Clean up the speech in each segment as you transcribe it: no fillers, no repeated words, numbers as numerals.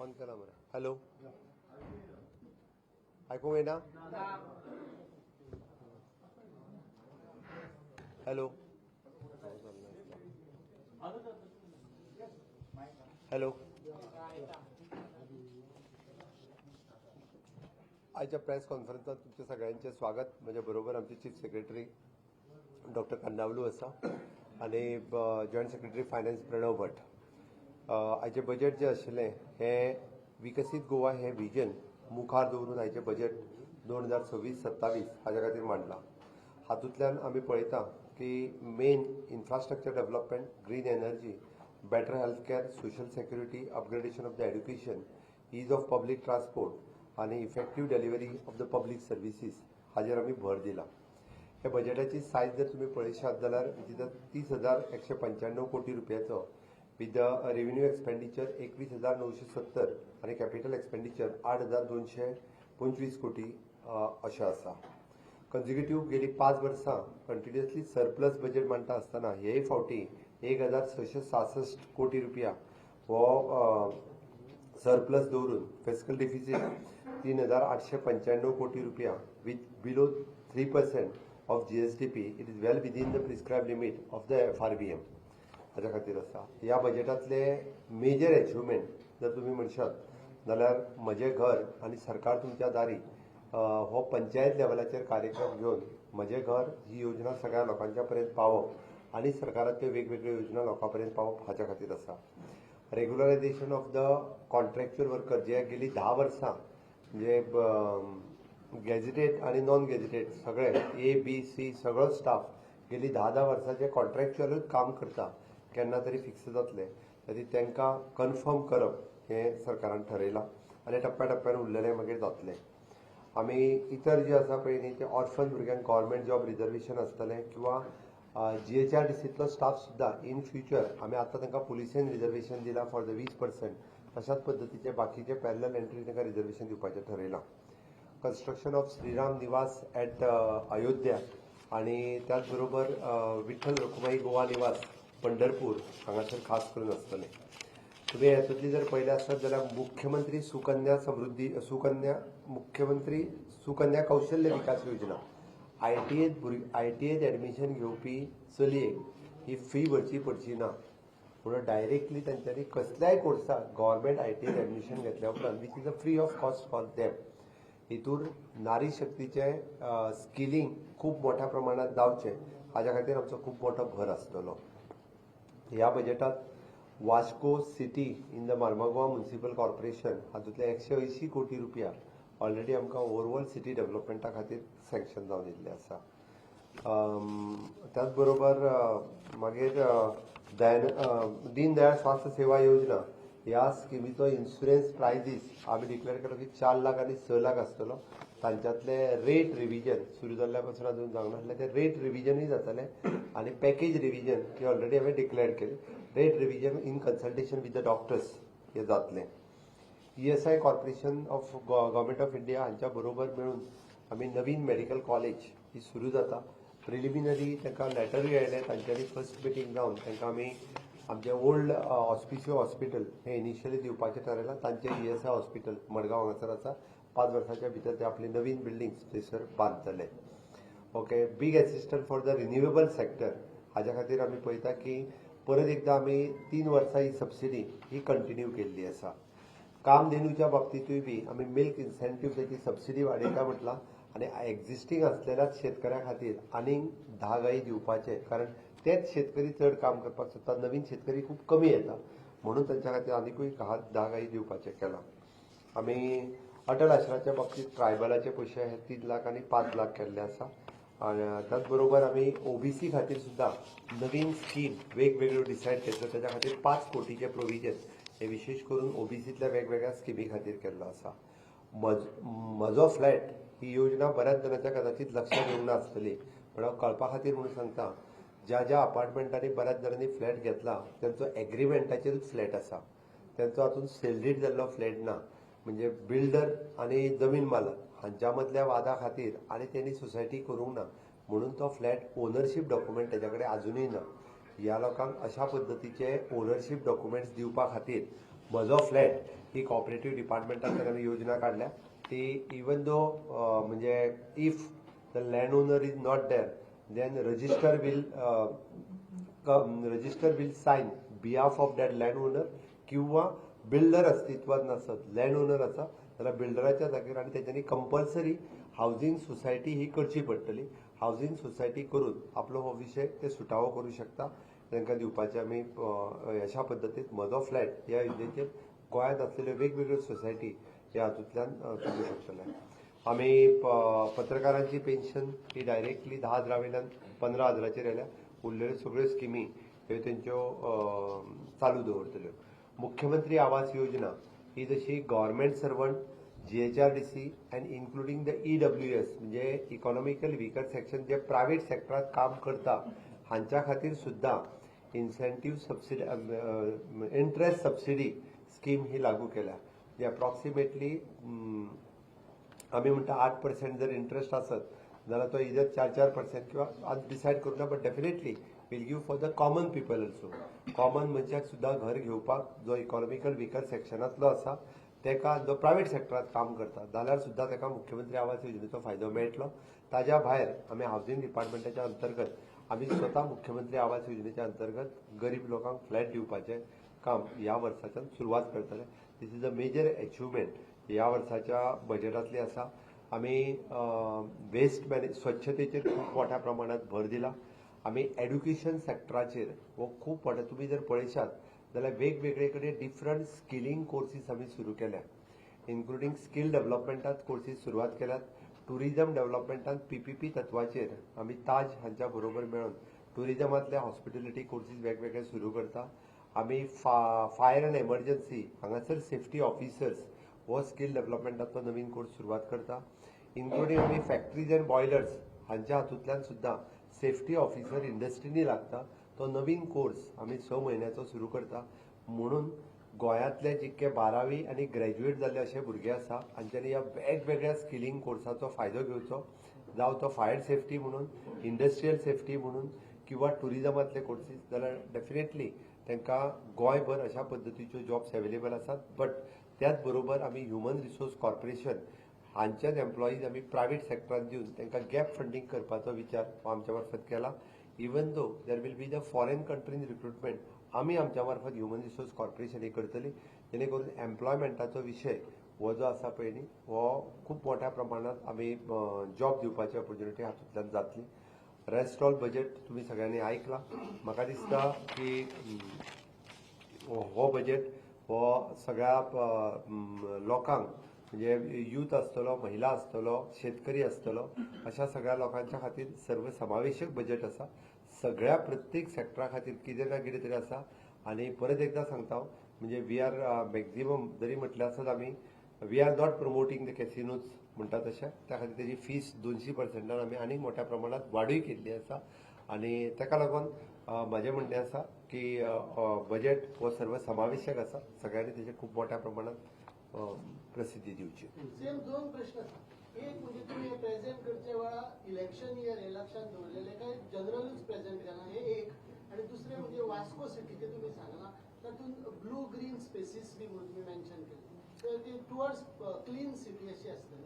On केला मरे. Hello, आयकूंक येना? हॅलो हॅलो, आयच्या प्रेस कॉन्फरन्सात तुमचे सगळ्यांचे स्वागत. म्हज्या बरोबर आमचे चीफ सेक्रेटरी डॉक्टर कन्नावलू आसा आनी joint secretary finance Pranav Bhat. आयचें बजेट जें आशिल्लें हें विकसीत गोवा हें विजन मुखार दवरून आयचें बजेट 2026-27 हाज्या खातीर मांडलां. हातूंतल्यान आमी पळयता की main infrastructure development, green energy, better health care, social security, upgradation of the education, ease of public transport आनी effective delivery of the public services हाजेर आमी भर दिला. हे बजेटाची सायज जर तुमी पळयशात जाल्यार तितूंत 30,195 कोटी रुपयाचो विथ the revenue expenditure 21,970 आनी कॅपिटल एक्सपेंडिचर 8,225 कोटी अशें आसा. कंजिक्युटीव गेली 5 वर्सां कंटिन्युअसली सरप्लस बजेट मांडटा आसतना हेय फावटी 1,666 कोटी रुपया हो सरप्लस दवरून फिस्कल डिफिसीट 3,895 कोटी रुपया with below 3% of GSDP. It is well within the prescribe limit of the FRBM हाज्या खातीर आसा. ह्या बजेटांतले मेजर एचिवमेंट जर तुमी म्हणशात जाल्यार म्हजें घर आनी सरकार तुमच्या दारी हो पंचायत लेवलाचेर कार्यक्रम घेवन म्हजें घर ही योजना सगळ्या लोकांच्या पर्यंत पावोवप आनी सरकाराच्यो वेगवेगळ्यो योजना लोकां पर्यंत पावोवप हाच्या खातीर आसा. Regularisation of the contractual worker जे गेली 10 वर्सां म्हणजे गॅजिटेड आनी नॉन गॅजिटेड सगळे ए बी सी सगळो स्टाफ गेली 10-10 वर्सां जे कॉन्ट्रॅक्च्युअलूच काम करता केन्ना तरी फिक्स जातले तरी तांकां कन्फर्म करप हें सरकारान ठरयलां आनी टप्प्या टप्प्यान उरलेलें मागीर जातलें. आमी इतर जे आसा पळय न्ही ते ऑर्फन भुरग्यांक गव्हर्मेंट जॉब रिजर्वेशन आसतलें किंवा GHRDCतलो स्टाफ सुद्दां इन फ्युचर आमी आतां तांकां पुलिसेन रिजर्वेशन दिलां फॉर the 20%, तशाच पद्दतीचे बाकीचे पॅरलल एंट्री तांकां रिजर्वेशन दिवपाचें ठरयलां. Construction of Shriram Niwas at Ayodhya आनी त्याच बरोबर विठ्ठल रखुमाई गोवा निवास पंढरपूर हांगासर खास करून आसतलें. तुमी हातूंतली जर पळयलें आसत जाल्यार मुख्यमंत्री सुकन्या समृद्धी सुकन्या मुख्यमंत्री सुकन्या कौशल्य विकास योजना ITI admission घेवपी चलयेक ही फी भरची पडची ना, पूण डायरेक्टली तांच्यांनी कसल्याय कोर्साक गव्हर्मेंट ITI admission घेतल्या उपरांत which is a free of cost for them. हितूर नारी शक्तीचें स्किलिंग खूब मोठ्या प्रमाणात जावचें हाज्या खातीर आमचो खूब मोठो भर आसतलो. ह्या बजेटात Vasco city in the Marmagoa municipal corporation हातूंतले 180 कोटी रुपया ऑलरेडी आमकां ओवरऑल सिटी डेव्हलपमेंटा खातीर सँक्शन जावन येयल्लें आसा. त्याच बरोबर मागीर दीनदयाळ स्वास्थ्य सेवा योजना ह्या स्किमीचो इन्शुरन्स प्रायजीस आमी डिक्लेअर केलो की 4 लाख आनी 6 लाख आसतलो. तांच्यांतले रेट रिविजन सुरू जाल्ल्या पासून अजून जावंक नासलें तें रेट रिविजनूय जातलें आनी पॅकेज रिविजन ही ऑलरेडी हांवें डिक्लेअर केली. Rate revision in consultation with the doctors हें जातलें. ESI corporation of government of India हांच्या बरोबर मेळून आमी नवीन मेडिकल कॉलेज ही सुरू जाता. प्रिलिमिनरी तांकां लेटरूय आयलें, तांच्यांनी फर्स्ट मिटींग जावन तांकां आमी आमचें ओल्ड ऑस्पिसियो हॉस्पिटल हें इनिशियली दिवपाचें थारायलां. तांचें ESI hospital Madgaon हांगासर आसा. 5 वर्सांच्या भितर ते आपली नवीन बिल्डिंग्स थंयसर बांदतले. Okay, big assistant for the renewable sector हाज्या खातीर आमी पळयता की परत एकदां आमी 3 वर्सां ही सबसिडी ही कंटिन्यू केल्ली आसा. कामधेनूच्या बाबतींतूय बी आमी मिल्क इन्सेंटीव ताची सबसिडी वाडयता म्हटलां आनी एक्झिस्टींग आसलेल्याच शेतकऱ्यां खातीर आनीक 10 गायी दिवपाचे, कारण तेच शेतकरी चड काम करपाक सोदता, नवीन शेतकरी खूब कमी येता म्हणून तांच्या खातीर आनिकूय 10 गायी दिवपाचें केलां. आमी अटल आश्राच्या बाबतींत ट्रायबलाचे पयशे हे 3 लाख आनी 5 लाख केल्ले आसा. आनी त्याच बरोबर आमी OBC खातीर सुद्दां नवीन स्कीम वेगवेगळ्यो डिसायड केल्ल्यो, ताच्या खातीर 5 कोटीचें प्रोविजन हे विशेश करून OBCतल्या वेगवेगळ्या स्किमी खातीर केल्लो आसा. म्हजो फ्लॅट ही योजना बऱ्याच जाणांच्या कदाचित लक्षात येवंक ना आसतली, पण हांव कळपा खातीर म्हणून सांगता, ज्या ज्या अपार्टमेंटांनी बऱ्याच जाणांनी फ्लॅट घेतला तांचो एग्रीमेंटाचेरूच फ्लॅट आसा, तांचो हातून सेल डीड जाल्लो फ्लॅट ना. म्हणजे बिल्डर आनी जमीन मालक हांच्या मदल्या वादा खातीर आनी तेणी सोसायटी करूंक ना म्हणून तो फ्लॅट ओनरशीप डॉक्युमेंट तेच्या कडेन आजुनूय ना. ह्या लोकांक अशा पद्दतीचे ओनरशीप डॉक्युमेंट्स दिवपा खातीर म्हजो फ्लॅट ही कॉपरेटीव डिपार्टमेंटांतल्यान आमी योजना काडल्या. ती इवन दो म्हणजे if the land owner is not there, then register will sign behalf of that land owner किंवा बिल्डर अस्तित्वात नासत, लँड ओनर आसा जाल्यार बिल्डराच्या जागेर आनी तेच्यांनी कंपल्सरी हावजींग सोसायटी ही करची पडटली. हावजींग सोसायटी करून आपलो हो विशय ते सुटावो करूं शकता. तांकां दिवपाचे आमी अशा पद्दतीन म्हजो फ्लॅट ह्या योजनेचेर गोंयांत आसलेल्यो वेगवेगळ्यो सोसायटी ह्या हातूंतल्यान चलूं शकतले. आमी पत्रकारांची पेन्शन ही डायरेक्टली 10 हजारा वयल्यान 15 हजाराचेर आयल्या. उरलेल्यो सगळ्यो स्किमी ह्यो तेंच्यो चालू दवरतल्यो. मुख्यमंत्री आवास योजना ही जशी government servant, GHRDC and including the EWS, म्हणजे इकॉनॉमिकल विकर सेक्शन जे प्रायव्हेट सेक्टरात काम करता, हांच्या खातीर सुद्दां incentive subsidy, interest subsidy scheme ही लागू केल्या. म्हणजे अप्रॉक्सिमेटली आमी म्हणटा 8% जर इंट्रस्ट आसत जाल्यार तो इधर 4-4% किंवा आज डिसायड करूं ना, but definitely we'll give for the common people also. Common मनशाक सुद्दां घर घेवपाक, जो इकॉनॉमिकल विकर सेक्शनांतलो आसा तेका, जो प्रायव्हेट सेक्टरात काम करता जाल्यार सुद्दां तेका मुख्यमंत्री आवास योजनेचो फायदो मेळटलो. ताज्या भायर आमी हावजींग डिपार्टमेंटाच्या अंतर्गत आमी स्वता मुख्यमंत्री आवास योजनेच्या अंतर्गत गरीब लोकांक फ्लॅट दिवपाचें काम ह्या वर्साच्यान सुरवात करतले. This is a major achievement ह्या वर्साच्या बजेटांतली आसा. आमी वेस्ट मॅनेज, स्वच्छतेचेर खूब मोठ्या प्रमाणात भर दिला. आमी एड्युकेशन सेक्टराचेर हो खूब मोठे, तुमी जर पळयशात जाल्यार वेगवेगळे कडेन डिफरंट स्किलिंग कोर्सीस आमी सुरू केल्या, इन्क्लुडींग स्कील डेव्हलपमेंटात कोर्सीस सुरवात केल्यात. टुरिजम डेव्हलपमेंटात पीपीपी तत्वाचेर आमी ताज हांच्या बरोबर मेळून टुरिजमांतले हॉस्पिटॅलिटी कोर्सीस वेगवेगळे सुरू करता. आमी फायर अँड एमर्जन्सी हांगासर सेफ्टी ऑफिसर्स हो स्कील डेव्हलपमेंटाचो नवीन कोर्स सुरवात करता. इन्क्लुडींग आमी फॅक्टरीज अँड बॉयलर्स हांच्या हातूंतल्यान सुद्दां सेफ्टी ऑफिसर इंडस्ट्रीनी लागता, तो नवीन कोर्स आमी 6 म्हयन्याचो सुरू करता. म्हणून गोंयांतले जितके 12वी आनी ग्रॅज्युएट जाल्ले अशे भुरगे आसा, हांच्यांनी ह्या वेगवेगळ्या स्किलिंग कोर्साचो फायदो घेवचो, जावं तो फायर सेफ्टी म्हणून, इंडस्ट्रियल सेफ्टी म्हणून किंवा टुरिजमांतले कोर्सीस, जाल्यार डेफिनेटली तांकां गोंयभर अशा पद्दतीच्यो जॉब्स अवेलेबल आसात. बट त्याच बरोबर आमी ह्युमन रिसोर्स कॉर्पोरेशन हांच्याच एम्प्लॉईज आमी प्रायवेट सेक्टरान दिवन तांकां गॅप फंडींग करपाचो विचार हो आमच्या मार्फत केला. Even though there will be the foreign कंट्रीन recruitment, आमी आमच्या मार्फत ह्युमन रिसोर्स कॉर्पोरेशन ही करतली, जेणे करून एम्प्लॉयमेंटाचो विशय हो जो आसा पळय न्ही, हो खूब मोठ्या प्रमाणात आमी जॉब दिवपाची ऑपॉर्च्युनिटी हातूंतल्यान जातली. रेस्ट ऑल बजेट तुमी सगळ्यांनी आयकला. म्हाका दिसता की हो बजेट हो सगळ्या लोकांक, म्हणजे यूथ आसतलो, महिला आसतलो, शेतकरी आसतलो, अशा सगळ्या लोकांच्या खातीर सर्वसमावेशक बजेट आसा. सगळ्या प्रत्येक सेक्टरा खातीर कितें ना कितें तरी आसा. आनी परत एकदां सांगता हांव, म्हणजे we are maximum जरी म्हटलें आसत आमी, we are not promoting the casinos म्हणटा तशें, त्या खातीर तेजी फीस 200%न आमी आनीक मोठ्या प्रमाणात वाडूय केल्ली आसा. आनी ताका लागून म्हाजें म्हणणें आसा की बजेट हो सर्वसमावेशक आसा. सगळ्यांनी तेजेर खूब मोठ्या प्रमाणात प्रसिद्धी दिवची. सेम दोन प्रश्न आसा. एक म्हणजे तुमी हे प्रेझेंट करच्या वेळार इलेक्शन इयर हे लक्षात दवरलेले काय जनरलूच प्रेझेंट केला, हे एक. आणि दुसरें म्हणजे वास्को सिटीचे तुमी सांगला, तातूंत ब्लू ग्रीन स्पेसीस बी म्हणून तुमी मेन्शन केले, तर ती टुवर्ड्स क्लीन सिटी अशी आसतली?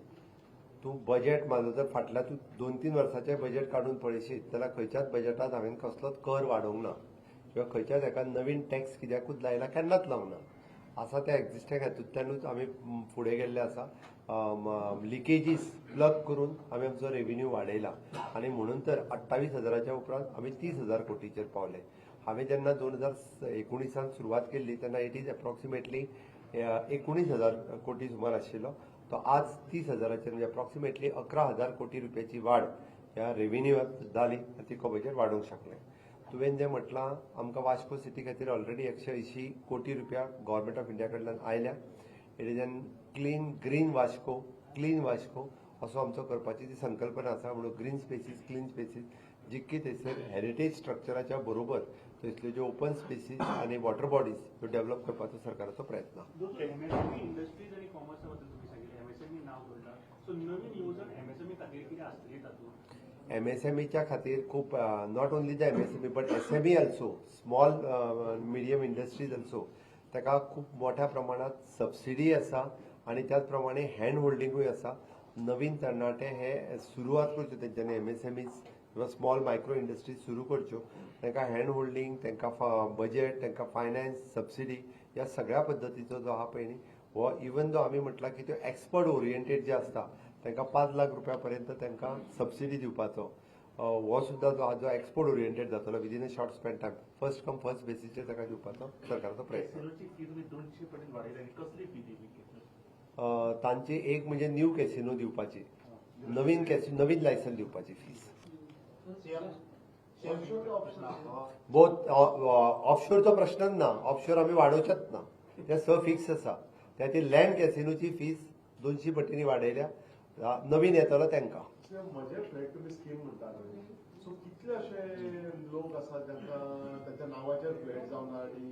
तूं बजेट म्हाजो जर फाटल्या तूं 2-3 वर्साचें बजेट काडून पळयशीत जाल्यार खंयच्याच बजेटात हांवें कसलोच कर वाडोवंक ना किंवा खंयच्याच हेका नवीन टॅक्स कित्याकूच लायला, केन्नाच लावंक ना. आसा त्या एक्झिस्टींग हातूंतल्यानूच आमी फुडें गेल्ले आसा. लिकेजीस प्लग करून आमी आमचो रेव्हेन्यू वाडयला आनी म्हणून तर 28 हजाराच्या उपरांत आमी 30 हजार कोटीचेर पावले. हांवें जेन्ना 2019न सुरवात केल्ली तेन्ना it is approximately 19 हजार कोटी सुमार आशिल्लो. तो आज 30 हजाराचेर, म्हणजे अप्रॉक्सिमेटली 11 हजार कोटी रुपयाची वाड ह्या रेव्हेन्यूत जाली आनी ती बजेट वाडोवंक शकले. तुवें जें म्हटलां, आमकां वास्को सिटी खातीर ऑलरेडी 180 कोटी रुपया गव्हर्मेंट ऑफ इंडिया कडल्यान आयल्या. It is an clean green Vasco, clean Vasco असो आमचो करपाची ती संकल्पना आसा. म्हणून ग्रीन स्पेसीस, क्लीन स्पेसीस जितकी थंयसर हेरिटेज स्ट्रक्चराच्या बरोबर थंयसल्यो ज्यो ओपन स्पेसीस आनी वॉटर बॉडीज ह्यो डेव्हलप करपाचो सरकाराचो प्रयत्न. दोतोर, एमएसएमई इंडस्ट्रीज आनी कॉमर्सा बद्दल तुमी सांगिल्लें, एमएसएमई नाव जोडलां, सो नवीन येवजण एमएसएमई खातीर कितें आसतली तातूंत? एमएसएमईच्या खातीर खूब, not only the MSME but SME also, small medium industries also. ताका खूब मोठ्या प्रमाणात सबसिडी आसा आनी त्याच प्रमाणे हँड होल्डिंगूय आसा. नवीन तरणाटे हे सुरवात करच्यो तेंच्यांनी एमएसएमईज किंवा स्मॉल मायक्रो इंडस्ट्रीज सुरू करच्यो. तांकां हँड होल्डिंग, तांकां बजेट, तांकां फायनान्स, सबसिडी ह्या सगळ्या पद्दतीचो जो आहा पळय न्ही, हो इवन दो आमी म्हटलां की त्यो एक्सपर्ट ओरिएंटेड जे आसता तांकां 5 लाख रुपया पर्यंत तांकां सबसिडी दिवपाचो हो सुद्दां जो जो एक्सपोर्ट ओरिएंटेड जातलो within a short span time, first come first बेसीसचेर ताका दिवपाचो सरकाराचो प्रयत्न. कॅसिनोची फी तुम्ही 200 पटीन वाडयली आनी कसली फी ती? तांची एक म्हणजे न्यू कॅसिनो दिवपाची, नवीन कॅसिनो, नवीन लायसन दिवपाची फीस. बोथ ऑफशोरचो प्रश्नच ना. ऑफशोर आमी वाडोवचेच ना, ते स फिक्स आसा. त्या खातीर लँड कॅसिनोची फीस 200 पटींनी वाडयल्या, नवीन येतलो तांकां. म्हजे फ्लॅट तुमी स्कीम म्हणटा न्हय, सो कितले अशे लोक आसात जांकां तांच्या नांवाचेर फ्लॅट जावना आनी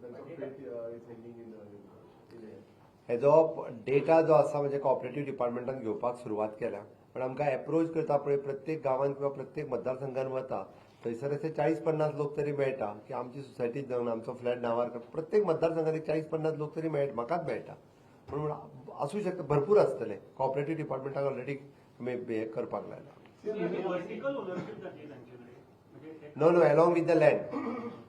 तांचो flat is hanging in? हेजो डेटा जो आसा म्हणजे कॉपरेटीव डिपार्टमेंटान घेवपाक सुरवात केल्या, पण आमकां एप्रोच करता पळय, प्रत्येक गांवांत किंवा प्रत्येक मतदारसंघान वता थंयसर असे 40-50 लोक तरी मेळटा की आमची सोसायटीत जावन आमचो फ्लॅट नांवार कर. प्रत्येक मतदारसंघात एक 40-50 लोक तरी मेळटा, म्हाकाच मेळटा. म्हणून आसूं शकता, भरपूर आसतले. कॉपरेटीव डिपार्टमेंटाक ऑलरेडी आमी हे करपाक लायला. वर्टिकल ओनरशीप जातली तांचे कडेन म्हणजे? No, along with the land.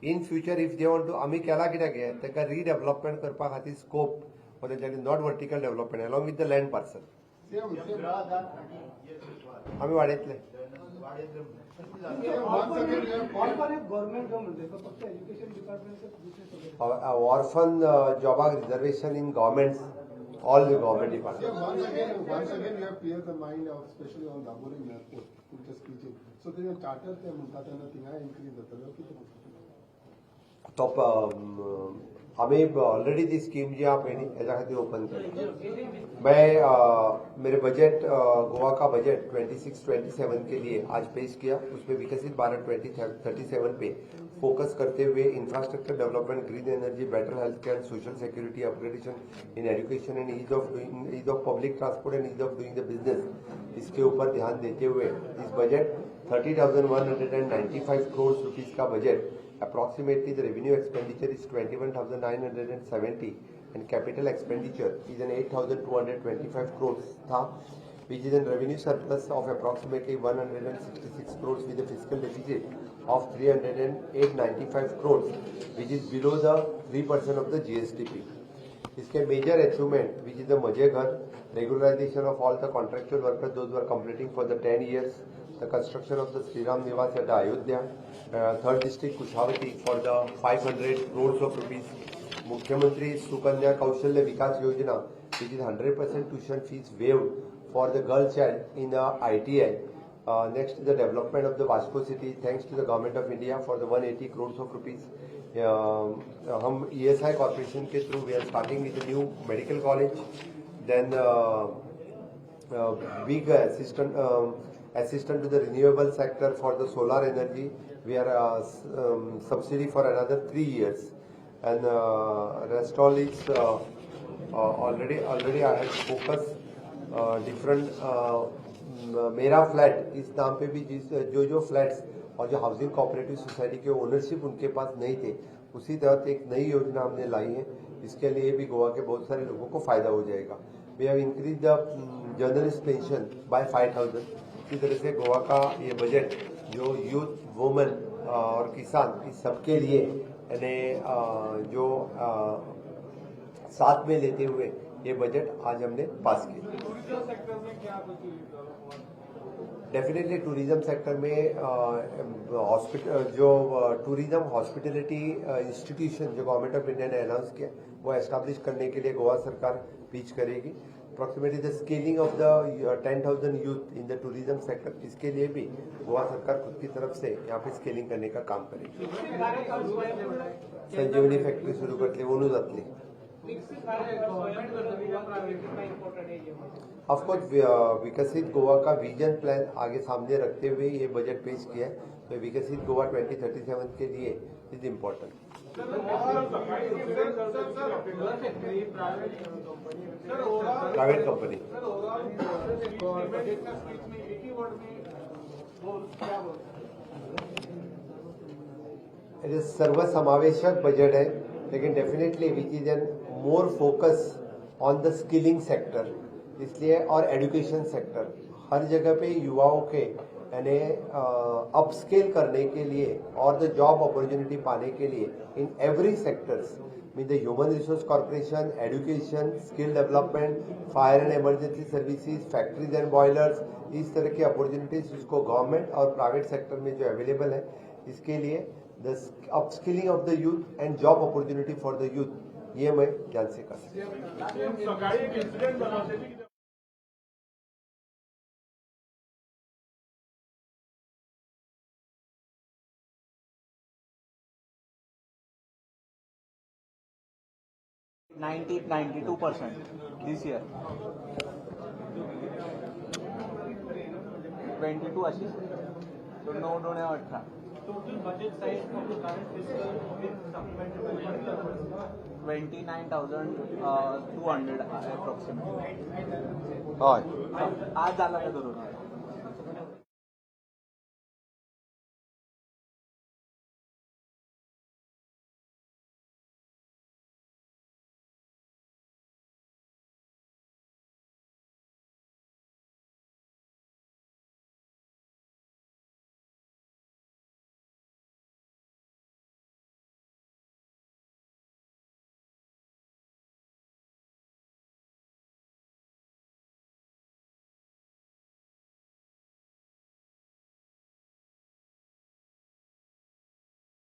In future if they want to, आमी केला कित्याक हे तांकां रिडेव्हलपमेंट करपा खातीर स्कोप हो तेंच्यांनी, not vertical development, along with the land parcel. आमी वाडयतले. गव्हर्नमेंट म्हणते फक्त एज्युकेशन डिपार्टमेंट, दुसरे सगळे? ऑर्फन जॉबाक reservation in government, all the government department. Once again, you have cleared the mind of, especially on Dabolim airport, तुमच्या स्पीचीन. So तेजे charter ते म्हणटा तेन्ना थिंगाय इन्क्रीज जातलो कितें? तो आमी ऑलरेडी ती स्कीम जी आहा पळय न्ही, हेज्या खातीर ओपन केली. मैं मेरे बजट, गोवा का बजट 26-27 के लिए आज पेश किया. उसमें विकसित भारत 2037 पे फोकस करते हुए infrastructure development, green energy, better health care, social security, upgradation in education and ease of public transport and ease of doing the business, इसके ऊपर ध्यान देते हुए इस बजट 30,195 करोड़ रुपीस का budget. Approximately the revenue expenditure is 21,970 and capital expenditure is an 8,225 crores था, which is a revenue surplus of approximately 166 crores with a fiscal deficit of 308.95 crores, which is below the 3% of the GSDP. इसके major achievement, which is the Mhaje Ghar, regularization of all the contractual workers, those who are completing for the 10 years, the construction of the Sri Ram Nivas at Ayodhya, third district Kushavati for the 500 crores of rupees, Mukhyamantri Sukanya Kaushalya Vikas Yojana, which is 100% tuition fees waived for the girl child in the ITI. Next is the development of the Vasco city, thanks to the government of India for the 180 crores of rupees. हम ESI corporation के through we are starting with new medical college, then big assistant to the renewable sector for the solar energy. We are subsidy for another 3 years, and rest all is already I have focused different. मेरा flat इस नाम pay भी जिस जो जो flats और जो housing cooperative society K ownership उनके pass नहीं थे, उसी तहत एक नई योजना हमने लाई है. इसके लिए भी गोवा के बहुत सारे लोगों को फायदा हो जाएगा. We have increase the journalist pension by 5,000. इसी तरह से गोवा का ये बजट जो यूथ, वुमेन और किसान, इस सबके लिए यानी जो साथ में लेते हुए ये बजट आज हमने पास किया. टूरिज्म सेक्टर में क्या कुछ? डेफिनेटली टूरिज्म सेक्टर में हॉस्पिटल, जो टूरिज्म हॉस्पिटलिटी इंस्टीट्यूशन जो गवर्नमेंट ऑफ इंडिया ने अनाउंस किया, वो एस्टेब्लिश करने के लिए गोवा सरकार पीछ करेगी. Approximately the skilling of the 10,000 youth in the tourism sector, इसके लिए भी गोवा सरकार खुद की तरफ से यहाँ पे स्किलिंग करने का काम करेगी. संजीवनी फॅक्टरी सुरू करतली, ओनू जातली. विकसित भारत गव्हर्नमेंट करता इम्पोर्टंट है ये. ऑफकोर्स, विकसित गोवा का विजन प्लान आगे सामने रखते हुए ये बजट पेश किया है, तो विकसित गोवा 2037 के लिए is important. Private company. Sir, overall budget का स्पीच में एक ही वर्ड में बोल, क्या बोलते? सर्वसमावेशक बजट है. लेकिन definitely which is an more focus on the skilling sector, इसलिए और एजुकेशन सेक्टर, हर जगह पे युवाओं के यानी अपस्केल करने के लिए और the job opportunity पाने के लिए in every sectors, mean the human resource corporation, education, skill development, fire and emergency services, factories and boilers, इस तरह की अपॉर्चुनिटीज उसको गवर्नमेंट और प्राइवेट सेक्टर में जो अवेलेबल है, इसके लिए the upskilling of the youth and job opportunity for the youth, ये मैं ध्यान से कर सकता हूँ। सकाळी एक इन्सिडेंट जाला तेजी कितें? 92% this year. 22 अशी, so 9 2 18. Total budget size of the current fiscal with supplementary 29,200 approximately. हय. आज झाला का धरून?